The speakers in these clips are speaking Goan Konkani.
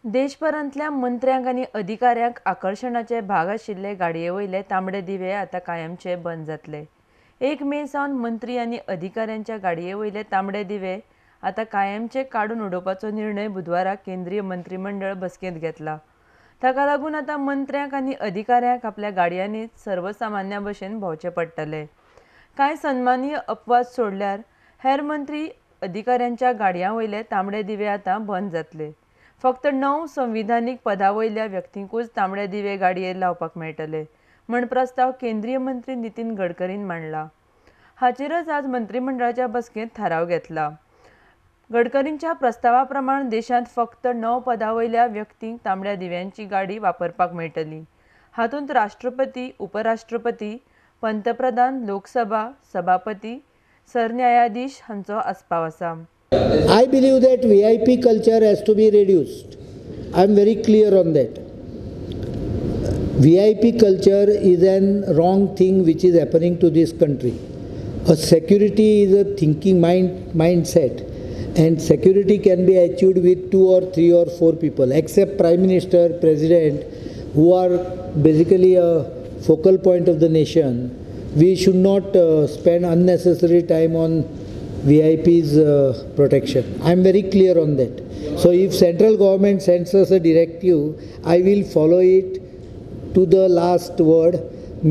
देशभरांतल्या मंत्र्यांक आनी अधिकाऱ्यांक आकर्शणाचे भाग आशिल्ले गाडये वयले तांबडे दिवे आतां कायमचे बंद जातले. 1 मे सावन मंत्री आनी अधिकाऱ्यांच्या गाडये वयले तांबडे दिवे आतां कायमचे काडून उडोवपाचो निर्णय बुधवारा केंद्रीय मंत्रीमंडळ बसकेंत घेतला. ताका लागून आतां मंत्र्यांक आनी अधिकाऱ्यांक आपल्या गाडयांनी सर्वसामान्या भशेन भोंवचें पडटलें. कांय सन्मानीय अपवाद सोडल्यार हेर मंत्री अधिकाऱ्यांच्या गाडयां वयले तांबडे दिवे आतां बंद जातले. फक्त 9 संविधानीक पदावयल्या व्यक्तींकूच तांबडे दिवे गाडयेर लावपाक मेळटले म्हण प्रस्ताव केंद्रीय मंत्री नितीन गडकरीन मांडला. हाचेरच आज मंत्रीमंडळाच्या बसकेंत थाराव घेतला. गडकरींच्या प्रस्तावा प्रमाण देशांत फक्त 9 पदावयल्या व्यक्तींक तांबड्या दिव्यांची गाडी वापरपाक मेळटली. हातूंत राष्ट्रपती, उपराष्ट्रपती, पंतप्रधान, लोकसभा सभापती, सरन्यायाधीश हांचो आस्पाव आसा. I believe that VIP culture has to be reduced. I am very clear on that. VIP culture is an wrong thing which is happening to this country. A security is a thinking mindset, and security can be achieved with 2 or 3 or 4 people, except Prime Minister, President, who are basically a focal point of the nation. We should not spend unnecessary time on VIP's protection. I am very clear on that. So if central government sends us a directive, I will follow it to the last word,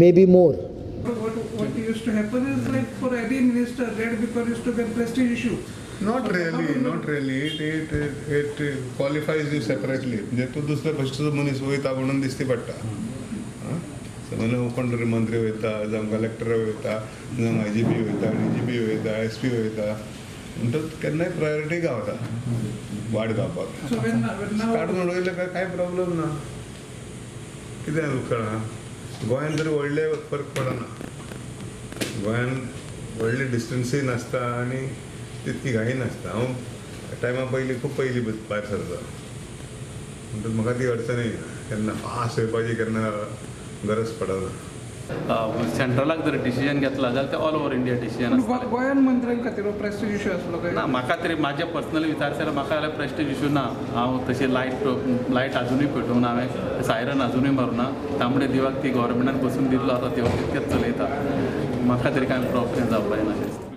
maybe more. What used to happen is, like, for any minister, red beacon used to be a prestige issue. Not really, not really. It qualifies you separately. म्हणजे तूं दुसऱ्या भशेचो मनीस वयता म्हणून दिसती पडटा. समज कोण तरी मंत्री वयता, जावं कलेक्टर वयता, जावं IGP वयता, DGP वयता, SP वयता, म्हणटच केन्नाय प्रायोरिटी गावता वाट गावपाक. So when now काडून उडयले काय कांय प्रॉब्लम ना. कितें कळना, गोंयान तरी व्हडले फरक पडना. गोंयान व्हडले डिस्टन्सूय नासता आनी तितकी घाई नासता. हांव टायमा पयलीं खूब पयलीं भायर सरता, म्हणटच म्हाका ती अडचण येना. केन्ना फास्ट येवपाची केन्ना गरज पडना. सेंट्रलाक जर डिसिजन घेतला जाल्यार ते ऑल ओवर इंडिया डिसिजन आसतलें. गोंयान मंत्र्यां खातीर हो प्रेस्टीज इशू आसलो काय? ना, म्हाका तरी म्हाजें पर्सनली विचारशें जाल्यार म्हाका जाल्यार प्रेस्टीज इशू ना. हांव तशें लायट आजुनूय पेटोवना, हांवें सायरन आजुनूय मारुना. तांबडे दिवाक ती गव्हर्मेंटान बसून दिल्लो आसा, ते तितकेच चलयता. म्हाका तरी कांय प्रॉब्लेम जावपाक ना.